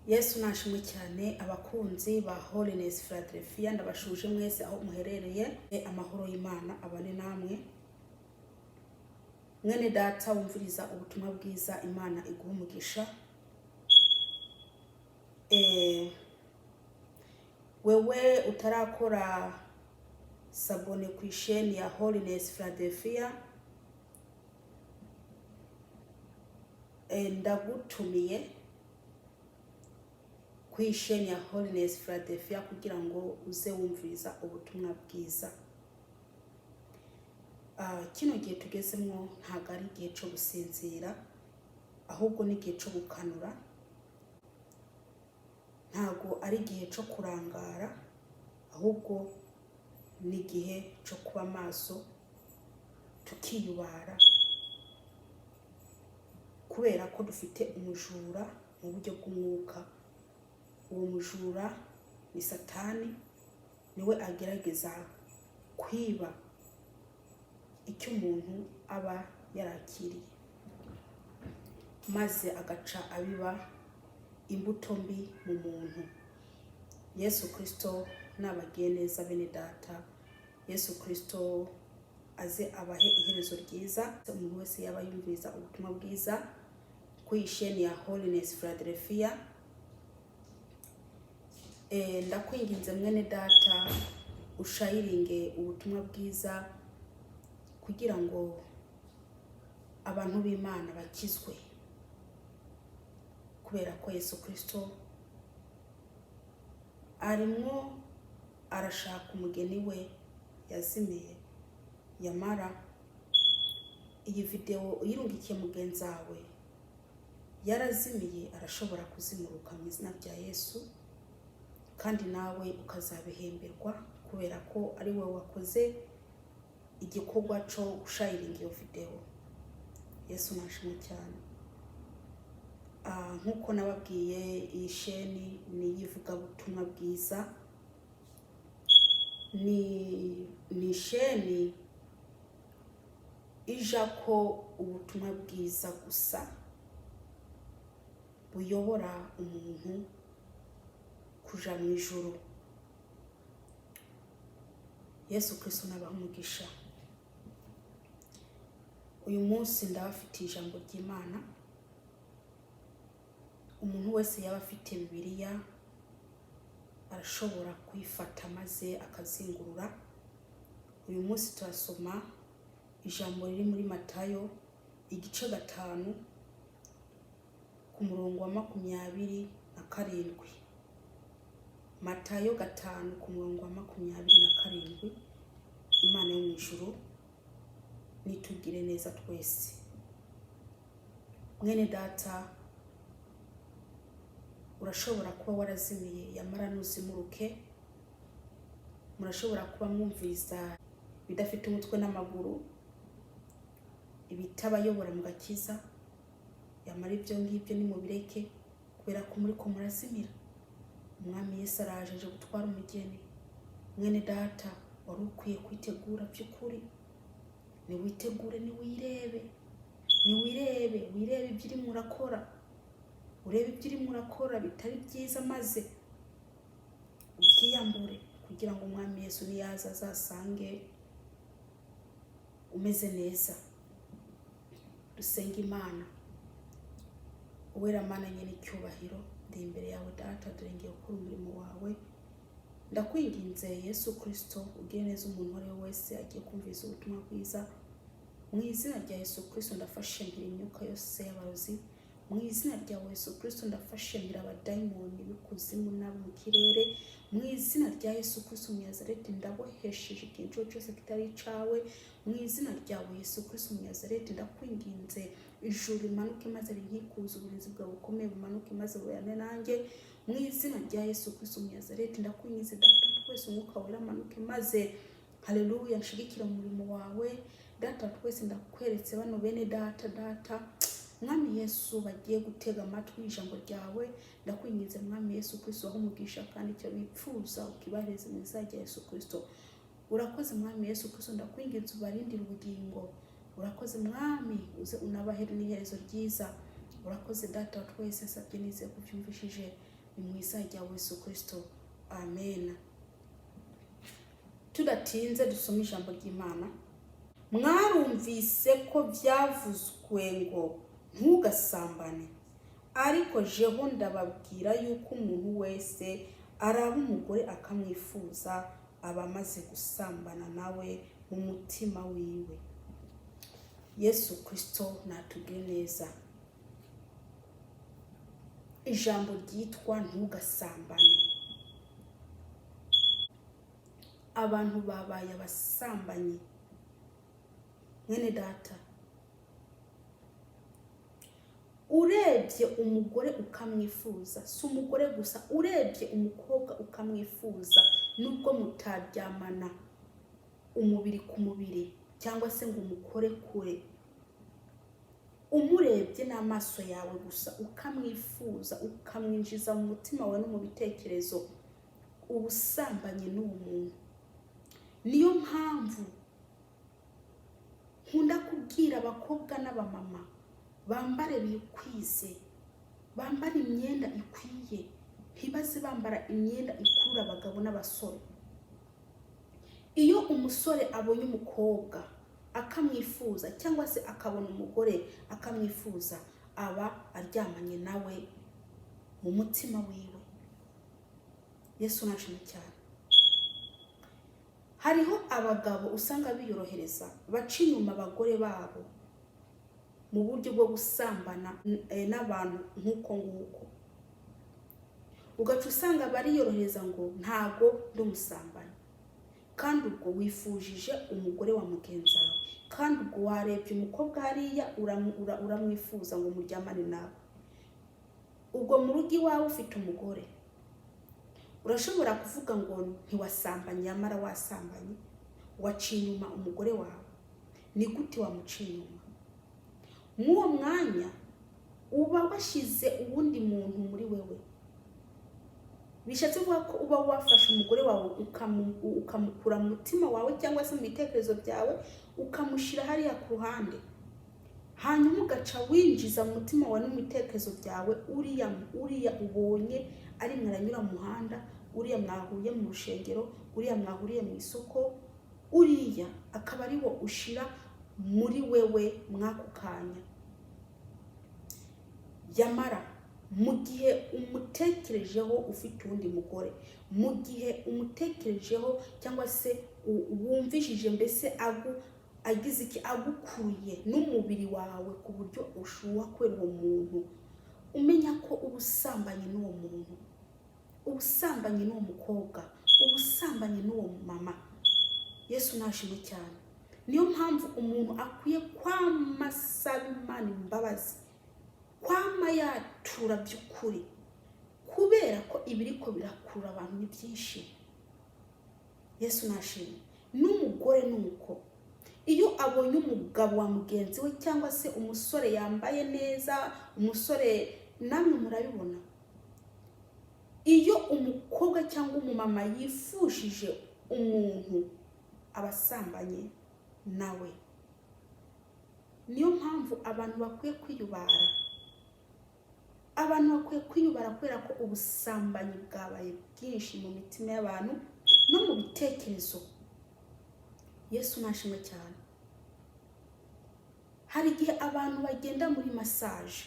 Yesu nashimwe cyane. Abakunzi ba Holiness Philadelphia, ndabashuje mwese aho muherereye. Amahoro y'Imana abane namwe. Mwene data wumviriza ubutumwa bwiza, Imana iguha umugisha. Wewe utarakora s'abonner ku isheni ya Holiness Philadelphia, ndagutumiye ku isheni ya Holiness Philadelphia kugira ngo uze wumviriza ubutumwa bwiza. Kino gihe tugezemo ntabwo ari igihe cyo gusinzira, ahubwo ni igihe cyo gukanura. Ntabwo ari igihe cyo kurangara, ahubwo ni igihe cyo kuba maso, tukiyubara, kubera ko dufite umujura mu buryo bw'umwuka. Uwo mujura ni Satani, niwe agerageza kwiba icyo umuntu aba yarakiriye, maze agaca abiba imbuto mbi mu muntu. Yesu Kirisito nabagiye neza. Bene data, Yesu Kirisito aze abahe iherezo ryiza. Umuntu wese yaba yumviriza ubutumwa bwiza ku isheni ya Holiness Philadelphia, ndakwinginze mwene data, ushayiringe ubutumwa bwiza kugira ngo abantu b'Imana bakizwe, kubera ko Yesu Kirisito arimwo arashaka umugeni we yazimiye. Yamara iyi videwo uyirungikiye mugenzi wawe yarazimiye, arashobora kuzimuruka mu izina rya Yesu, kandi nawe ukazabihemberwa kubera ko ari wowe wakoze igikorwa cyo gushayiringa iyo videwo. Yesu nashimwe cyane. Nk'uko nababwiye, iyi sheni ni iy'ivugabutumwa bwiza, ni sheni ija ko ubutumwa bwiza gusa buyobora umuntu kuja mu ijuru. Yesu Kristo nabaha umugisha. Uyu munsi ndabafitiye ijambo ry'Imana. Umuntu wese yaba afite Bibiliya arashobora kuyifata maze akazingurura. Uyu munsi turasoma ijambo riri muri Matayo igice 5 ku murongo wa 27. Matayo 5 ku murongo wa 27. Imana yo mu ijuru nitugire neza twese. Mwene data, urashobora kuba warazimiye, yamara nuzimuruke. Murashobora kuba mwumviriza ibidafite umutwe n'amaguru, ibitabayobora mu gakiza, yamara ibyo ngibyo nimubireke, kubera ko muri ko murazimira. Umwami Yesu araje, aje gutwara umugeni. Mwene data, wari ukwiye kwitegura by'ukuri. Niwitegure, niwirebe, niwirebe, wirebe ibyo urimo urakora, urebe ibyo urimo urakora bitari byiza, maze ubyiyambure kugira ngo umwami Yesu niyaza azasange umeze neza. Dusenga Imana. Uwera Mana nyene icyubahiro, ndi imbere yawe Data, dore ngiye gukora umurimo wawe. Ndakwinginze Yesu Kristo, ugire neza umuntu uwo ari we wese agiye kumviriza ubutumwa bwiza. Mu izina rya Yesu Kristo, ndafashe mpira imyuka yose y'abarozi. Mu izina rya Yesu Kristo, ndafashe mpira abadayimoni b'ikuzimu n'abo mu kirere. Mu izina rya Yesu Kristo Umunazareti, ndabohesheje ikintu cyose kitari icawe. Mu izina ryawe Yesu Kristo Umunazareti, ndakwinginze, ijuru rimanuke maze rinkikuze, uburinzi bwawe bukomeye bumanuke maze bubane nanjye. Mu izina rya Yesu Kristo Umunazareti, ndakwinginze Data twese, umwuka wera amanuke maze, haleluya, nshigikire umurimo wawe. Data twese, ndakweretse bano bene data, Data Mwami Yesu, bagiye gutega amatwi ijambo ryawe. Ndakwinginze Mwami Yesu Kristo, waha umugisha kandi icyo bipfuza ukibahereze mu izina rya Yesu Kristo. Urakoze Mwami Yesu Kristo, ndakwinginze ubarindire ubugingo. Urakoze Mwami, uze unabahere n'iherezo ryiza. Urakoze Data wa twese, nsabye nizeye ko ubyumvishije, ni mu izina rya Yesu Kristo, amen. Tudatinze, dusome ijambo ry'Imana. Mwarumvise ko byavuzwe ngo ntugasambane, ariko jeho ndababwira yuko umuntu wese araba umugore akamwifuza aba amaze gusambana nawe mu mutima wiwe. Yesu Kristo natugire neza. Ijambo ryitwa ntugasambane, abantu babaye abasambanyi. Mwene data, urebye umugore ukamwifuza, si umugore gusa, urebye umukobwa ukamwifuza, nubwo mutaryamana umubiri ku mubiri cyangwa se ngo umukore kure, umurebye n'amaso yawe gusa ukamwifuza, ukamwinjiza mu mutima wawe no mu bitekerezo, ubusambanyi n'uwo muntu. Niyo mpamvu nkunda kubwira abakobwa n'abamama bambare bikwize, bambare imyenda ikwiye, ntibaze bambara imyenda ikurura abagabo n'abasore. Iyo umusore abonye umukobwa akamwifuza cyangwa se akabona umugore akamwifuza, aba aryamanye nawe mu mutima wiwe. Yesu nashimwe cyane. Hariho abagabo usanga biyorohereza, baca inyuma abagore babo mu buryo bwo gusambana n'abantu nk'uko nguko, ugaca usanga bariyorohereza ngo ntago ndi umusambanyi, kandi ubwo wifujije umugore wa mugenzi wawe, kandi ubwo warebye umukobwa hariya uramwifuza ngo muryamane nawe. Ubwo mu rugo iwawe ufite umugore, urashobora kuvuga ngo ntiwasambanye, nyamara wasambanye, waciye inyuma umugore wawe. Ni gute wamuciye inyuma? Mw'uwo mwanya uba washyize uwundi muntu muri wewe, bishatse kuvuga ko uba wafashe umugore wawe ukamukura mu mutima wawe cyangwa se mu bitekerezo byawe, ukamushyira hariya ku ruhande, hanyuma ugaca winjiza mu mutima wawe no mu bitekerezo byawe uriya ubonye arimo aranyura mu muhanda, uriya mwahuye mu rushengero, uriya mwahuriye mu isoko, uriya akaba ari wo ushira muri wewe mw'ako kanya. Yamara mu gihe umutekerejeho ufite uwundi mugore, mu gihe umutekerejeho cyangwa se wumvishije mbese agize iki, agukuruye n'umubiri wawe ku buryo ushuha kubera uwo muntu, umenya ko ubusambanyi n'uwo muntu, ubusambanyi n'uwo mukobwa, ubusambanyi n'uwo mama. Yesu nashimwe cyane. Niyo mpamvu umuntu akwiye kwama asaba Imana imbabazi, kwama yatura by'ukuri, kubera ko ibiriko birakurura abantu ni byinshi. Yesu nashimwe. N'umugore ni uko, iyo abonye umugabo wa mugenzi we cyangwa se umusore yambaye neza, umusore namwe murabibona, iyo umukobwa cyangwa umumama yifujije umuntu aba asambanye nawe. Niyo mpamvu abantu bakwiye kwiyubara, abantu bakwiye kwiyubara, kubera ko ubusambanyi bwabaye bwinshi mu mitima y'abantu no mu bitekerezo. Yesu nashimwe cyane. Hari igihe abantu bagenda muri massage,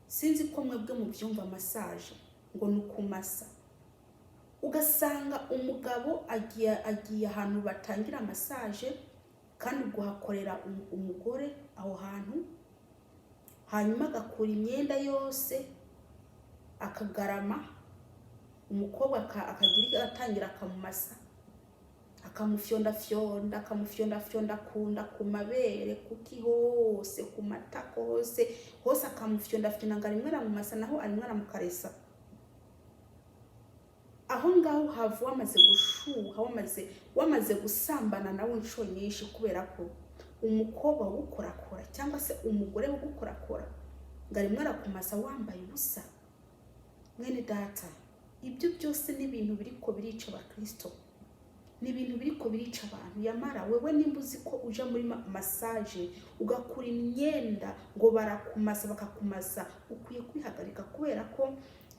sinzi ko mwebwe mubyumva, massage ngo ni ukumasa, ugasanga umugabo agiye ahantu batangira massage, kandi ubwo hakorera umugore aho hantu, hanyuma agakura imyenda yose akagarama, umukobwa akagira atangira akamumasa, akamufyondafyonda, akamufyondafyonda ku nda, ku mabere, kuki hose, ku matako hose hose, akamufyondafyonda ngo arimwe aramumasa, naho arimwe aramukaresa. Aho ngaho hava wamaze gushuha, wamaze gusambana nawe inshuro nyinshi, kubera ko umukobwa ugukorakora cyangwa se umugore ugukorakora ngo arimwe arakumasa wambaye ubusa. Mwene data, ibyo byose ni ibintu biriko birica abakristo. Ni ibintu biriko birica abantu. Yamara wewe nimba uzi ko uja muri massage, ugakura imyenda ngo barakumasa, bakakumasa, ukwiye kwihagarika, kubera ko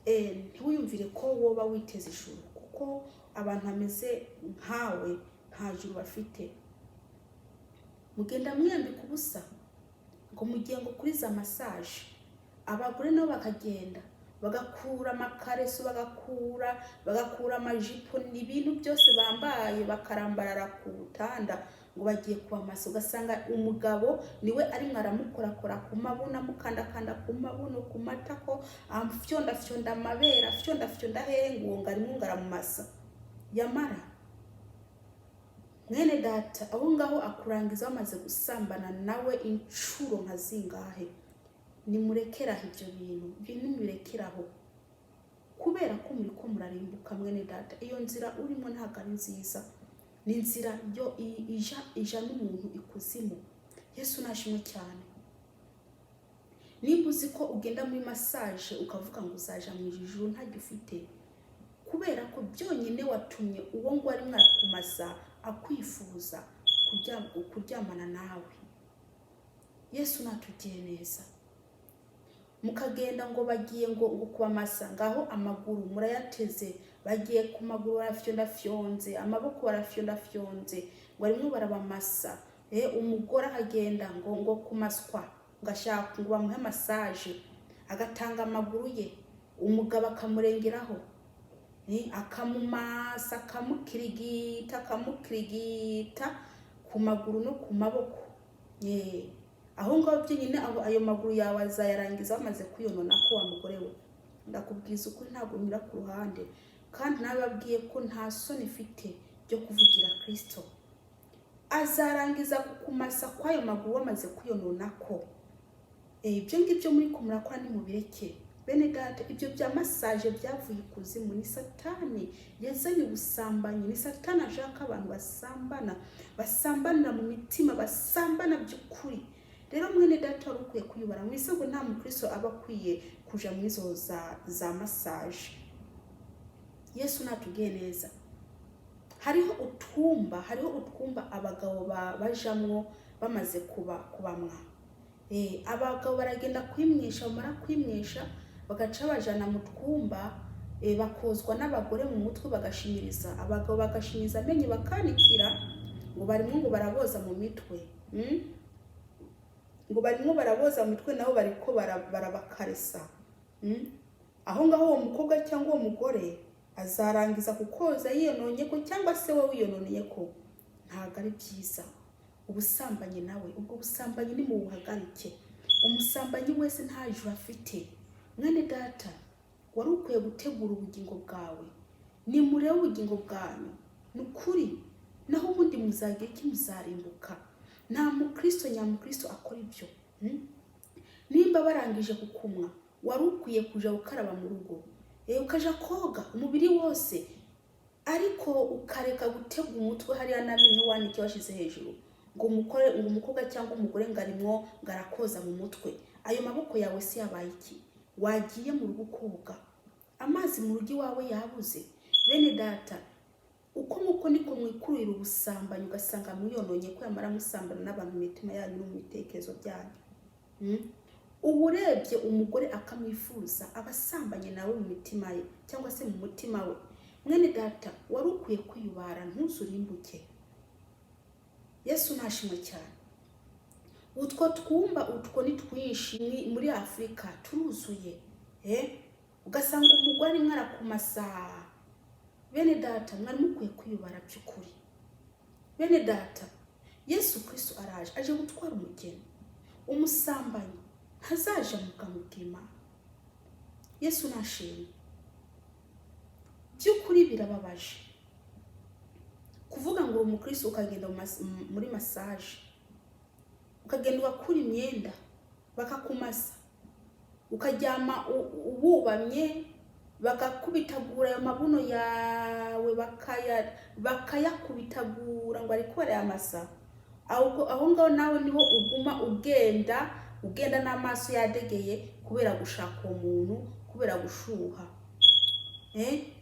ntiwiyumvire ko woba witeze ijuru, kuko abantu bameze nkawe nta juru bafite. Mugenda mwiyambika ubusa ngo mugiye ngo kuri za massage, abagore nabo bakagenda bagakura amakareso, bagakura amajipo n'ibintu byose bambaye, bakarambarara ku butanda ngo bagiye kubamasa. Ugasanga umugabo niwe arimwo aramukorakora ku mabuno, amukandakanda ku mabuno, ku matako, afyondafyonda amabere, afyondafyonda hehe, ngo uwo ngo arimwo ngo aramumasa. Yamara mwene data, aho ngaho akurangiza wamaze gusambana nawe inshuro nka zingahe? Nimurekeraho ibyo bintu, ibyo nimubirekeraho, kubera ko muri ko murarimbuka. Mwene data, iyo nzira urimo ntabwo ari nziza, ni inzira yo ija n'umuntu ikuzimu. Yesu nashimwe cyane. Nimba uzi ko ugenda muri massage ukavuga ngo uzaja mu ijuru, ntajya ufite, kubera ko byonyine watumye uwo ngo arimo arakumasa akwifuza kuryamana nawe. Yesu natugiye neza. Mukagenda ngo bagiye ngo kubamasa, ngaho amaguru murayateze, bagiye ku maguru barafyondafyonze, amaboko barafyondafyonze, ngo arimwo barabamasa. Umugore akagenda ngo kumaswa, ngo ashaka ngo bamuhe massage, agatanga amaguru ye, umugabo akamurengeraho, akamumasa, akamukirigita, akamukirigita ku maguru no ku maboko. Aho ngaho byonyine aho ayo maguru yawe azayarangiza bamaze kwiyonona ko wa mugore we. Ndakubwiza ukuri, ntabwo nyura ku ruhande, kandi nababwiye ko nta soni mfite byo kuvugira Kristo. Azarangiza kukumasa kw'ayo maguru wamaze kwiyonona ko. Ibyo ngibyo muri ko murakora nimubireke, bene data. Ibyo bya massage byavuye ikuzimu, ni Satani yazanye ubusambanyi, ni Satani ashaka abantu basambana, basambanira mu mitima, basambana by'ukuri. Rero mwene data, wari ukwiye kuyubara mu isoko. Nta mukristo aba akwiye kuja muri izo za massage. Yesu natubwiye neza. Hariho utwumba abagabo bajamwo bamaze kuba kubamwa. Abagabo baragenda kwimwisha, bamara kwimwisha bagaca bajana mu twumba, bakozwa n'abagore mu mutwe, bagashimiriza abagabo, bagashimiriza amenyo, bakanikira, ngo barimwo ngo baraboza mu mitwe, Ngo barimwo baraboza mu mitwe, nabo bariko barabakaresa, Aho ngaho uwo mukobwa cyangwa uwo mugore azarangiza kukoza yiyononye ko, cyangwa se wowe wiyononeye ko. Ntabwo ari byiza ubusambanyi. Nawe ubwo busambanyi ni mu buhagarike. Umusambanyi wese nta juru afite. Mwene data, wari ukwiye gutegura ubugingo bwawe. Nimurebe ubugingo bwanyu, ni ukuri, naho ubundi muzagira iki? Muzarimbuka. Nta mukristo nyamukristo akora ibyo, Nimba barangije kukumwa, wari ukwiye kuja gukaraba mu rugo, ukaja koga umubiri wose, ariko ukareka gutega umutwe hariya n'amenyo wanike washyize hejuru, ngo umukore, ngo umukobwa cyangwa umugore ngo arimwo ngo arakoza mu mutwe. Ayo maboko yawe se yabaye iki? Wagiye mu rugo koga, amazi mu rugo iwawe yabuze? Bene data, uko nguko niko mwikururira ubusambanyi, ugasanga mwiyononye ko yamara musambana n'abantu mu mitima yanyu no mu bitekerezo byanyu. Ubu urebye umugore akamwifuza, aba asambanye nawe mu mitima ye cyangwa se mu mutima we. Mwene data, wari ukwiye kwiyubara ntuzurimbuke. Yesu nashimwe cyane. Utwo twumba utwo ni twinshi muri Afurika, turuzuye. Ugasanga umugore arimo arakumasa. Bene data, mwari mukwiye kwiyubara by'ukuri. Bene data, Yesu Kristo araje, aje gutwara umugeni. Umusambanyi ntazaja mu bwami bw'Imana. Yesu nashimwe. By'ukuri birababaje kuvuga ngo uri umukristo ukagenda muri massage, ukagenda ugakura imyenda bakakumasa, ukaryama wubamye, bakakubitagura ayo mabuno yawe, bakayakubitagura ngo ariko barayamasa. Aho ngaho nawe niho uguma ugenda, ugenda n'amaso yadegeye kubera gushaka uwo muntu, kubera gushuha.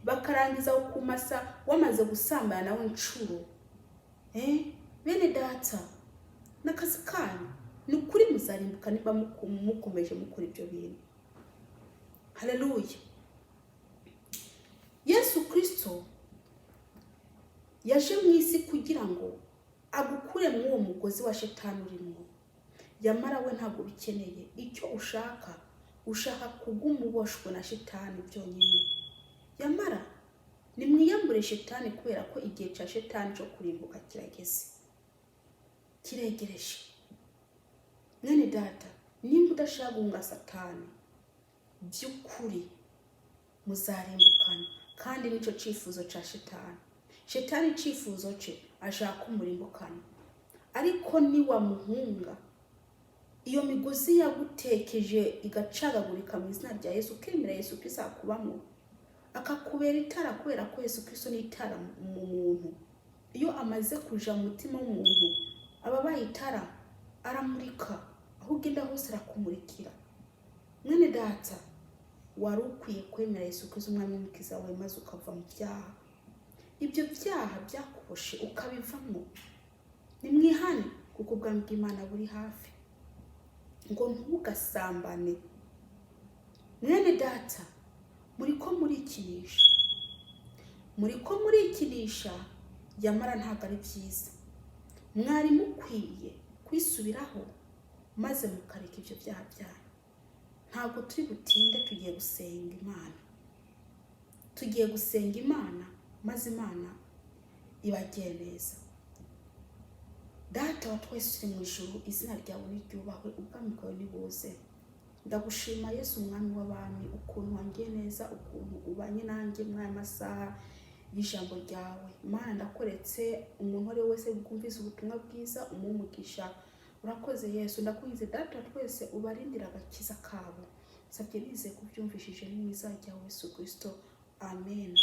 Bakarangiza kukumasa wamaze gusambana nawe inshuro. Bene data, n'akazi kanyu ni ukuri, muzarimbuka niba mukomeje mukora ibyo bintu. Haleluya! Yesu Kirisito yaje mu isi kugira ngo agukure muri uwo mugozi wa Shetani urimo. Yamara we ntabwo ubikeneye. Icyo ushaka, ushaka kuguma uboshwe na Shetani byonyine. Yamara nimwiyambure Shetani, kubera ko igihe cya Shetani cyo kurimbuka kirageze, kiregereje. Mwene data, nimba udashaka guhunga Satani by'ukuri, muzarimbukana, kandi nicyo cyifuzo cya Shetani. Shetani icyifuzo cye ashaka ko murimbukana, ariko niwamuhunga, iyo migozi yagutekeje igacagagurika mu izina rya Yesu, ukemera Yesu Kristo akubamo, akakubera itara, kubera ko Yesu Kristo ni itara mu muntu. Iyo amaze kuja mu mutima w'umuntu, aba abaye itara, aramurika aho ugenda hose, arakumurikira. Mwene data, wari ukwiye kwemera Yesu Kristo umwami w'umukiza wawe, maze ukava mu byaha, ibyo byaha byakuboshe ukabivamo. Nimwihane, kuko ubwami bw'Imana buri hafi. Ngo ntugasambane. Mwene data, muri ko murikinisha, muri ko murikinisha, yamara ntabwo ari byiza. Mwari mukwiye kwisubiraho maze mukareka ibyo byaha byanyu. Ntabwo turi butinde, tugiye gusenga Imana, tugiye gusenga Imana maze Imana ibagire neza. Data wa twese uri mu ijuru, izina ryawe niryubahwe, ubwami bwawe nibuze. Ndagushima Yesu, umwami w'abami, ukuntu wangiye neza, ukuntu ubanye nanjye muri aya masaha y'ijambo ryawe. Imana, ndakoretse umuntu uwo ari we wese bwumvise ubutumwa bwiza, umuhe umugisha. Urakoze Yesu. Ndakwinginze, Data wa twese, ubarindire agakiza kabo. Nsabye nizeye kubyumvishije mu izina rya Yesu Kirisito, amen.